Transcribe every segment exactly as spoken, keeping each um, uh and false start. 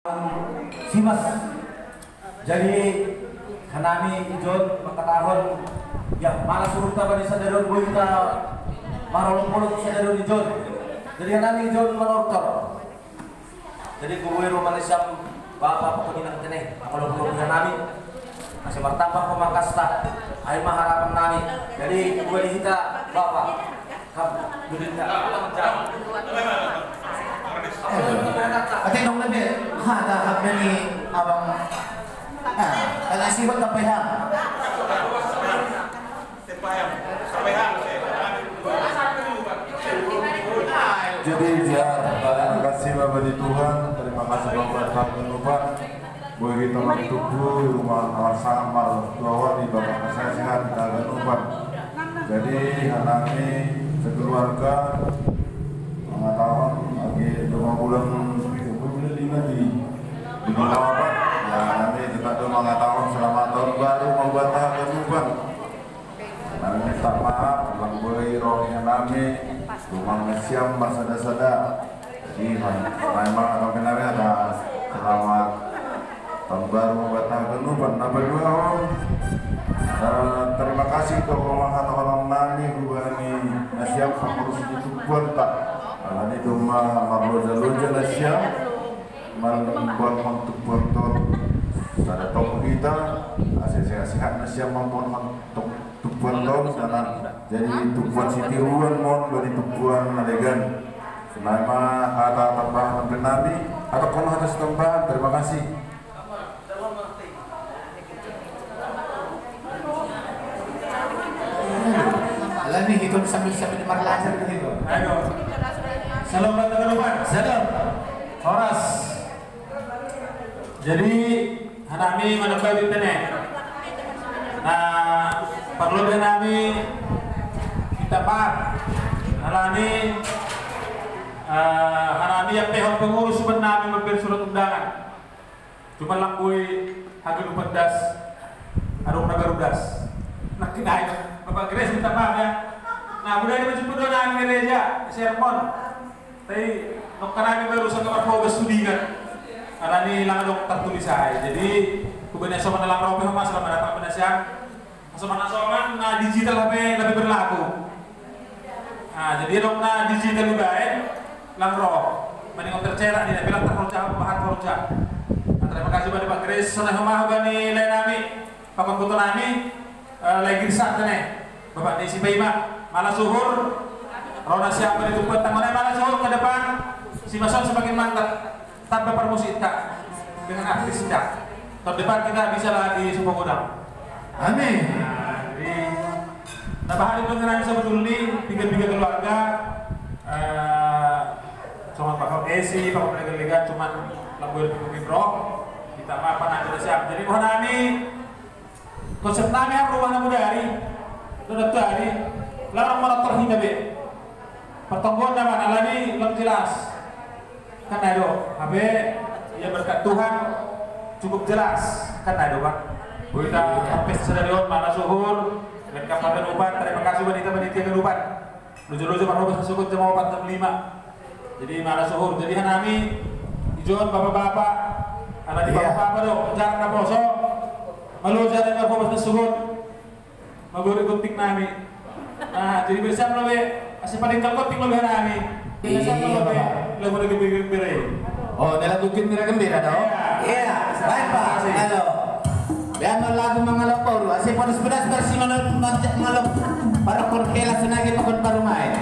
Simas. Jadi, hanami ijon makatahon, ya, mana suruh ta bani sadarion boita marolopolop sadarion ijon. Jadi, hanami ijon manortor. Jadi, guru ero manisam bapa pokoknya nang tene, kalau guru hanami. Masih martambah pemangkasta, ai mah harapan nami. Jadi, guru kita, Bapak. Ate dong lebe, ha, dah hak ni abang. Ah, kalau si buat apa ya? Jadi ya, terima kasih Bapak di Tuhan, terima kasih Bapak Tuhan. Bagi teman tubuh rumah alasana martuawan di Bapak Kesehatan Kaganupan. Jadi hanami sekeluarga mengatakan lagi dua bulan, dua bulan lima di di Bapak. Ya, kami tetap mengatakan selamat tahun baru mau Batak Ganupan. Nami minta maaf, lang boi rohnya nami, rumah ngesiam marsada-sada. Jadi, memang atau kenapa ada selamat tahun baru Batak Ganupan. Napa dua, Om? Eh, terima kasih ke rumah kata orang nami, gubani ngesiam pengurus itu pun tak. Ini cuma marloja-loja ngesiam. Malam buat untuk buat ton. Ada tau kita, asik-asik nasiam mampuan untuk tubuan ton sana. Jadi tubuan siti ruan mon bani tubuan nalegan. Selama kata tambahan sampai nabi atau kono atas tambahan, terima kasih. Alami hitung sambil sambil marlajar gitu. Ayo. Salam buat teman-teman. Salam. Horas. Jadi hanami mana babi tene. Nah, perlu hanami kita pak. Hanami, eh, hanami yang pehon pengurus sebenarnya memberi surat undangan. Cuma langgui hagin upat das, adong na baru das. Nah, kinain. Bapak Grace minta maaf ya. Nah, udah ini masih pedo nang gereja, sermon. Tapi nokkanami baru sa kamar hogas tudingan. Karena ini lang dong tertulis saya. Jadi, kubenya sama dalam rope sama selamat datang pada siang. Asoman-asoman, nah, digital lebih lebih berlaku. Nah, jadi dong na digital ibae lang roh. Mending tercerak di bilang tak kerja bahan kerja. Nah, terima kasih pada Pak Grace, sana sama bani lain nami. Papan kutu nami, eh, lagi di sana nih. Bapak Desi Baima, malah suhur. Rona siapa itu buat tangannya malah suhur ke depan. Si Mason semakin mantap. Tanpa permusik tak dengan artis tak. Tahun depan kita bisa lah di Supo Godang. Amin. Nah, jadi tambah hari mengenai sebetulnya tiga-tiga keluarga, eh, cuma Pak Esi, Pak Lega, cuman lagu yang bikin rock. Kita apa nanti siap. Jadi mohon nami konsep nami yang rumah namu dari, udah tuh hari, larang mana terhina be. Pertonggon nama alani lang jelas. Kan ado, habe ya berkat Tuhan cukup jelas. Kan ado, Pak. Berita sampai sedarion mana suhur, dan kabupaten Uban, terima kasih buat kita panitia Uban. Lucu-lucu Pak Robes masuk ke jam empat jam lima. Jadi mana suhur. Jadi hanami ijon bapak-bapak, anak di bapak-bapak dong, jangan naposo. Malu jangan naposo suhur. Magori gunting nami. Nah, jadi bersama lo be. Asal paling kau gunting lo be nami. Bersama lo be. Lo mau gembira-gembira ya. Oh, dalam gunting gembira-gembira dong. Iya. Iya, baik Pak. Halo. Biar lagu mengalok baru. Asal pedas-pedas bersih mengalok. Para korkela senagi makan baru main.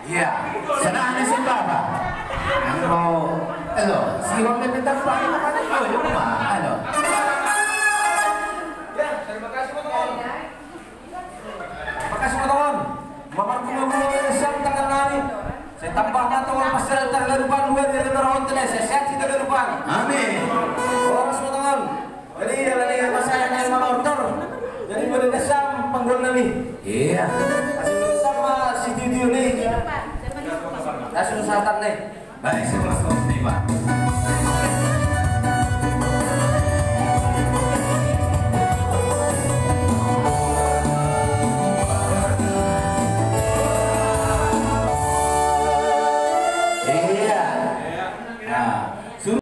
Iya, sana ada si Baba. Ano, hello, si Juan Pepe Tagpa, ano naman ito? Yung ba? Ano? Ya, terima kasih, Bang. Makasih, Bang. Mamarkuma mo ng isang tangan namin. Sa tambah na ito, ang pastoral Tagalupan, Juan Rivera Honteles, sa Siat si Tagalupan. Amen. Oras mo tangan. Jadi, ala ni masaya na yung mga order. Jadi, boleh na siya ang panggol namin. Iya. Kasi sama si Didi Yuli. Nasa sa atan na eh. Baik, sa mga sa mga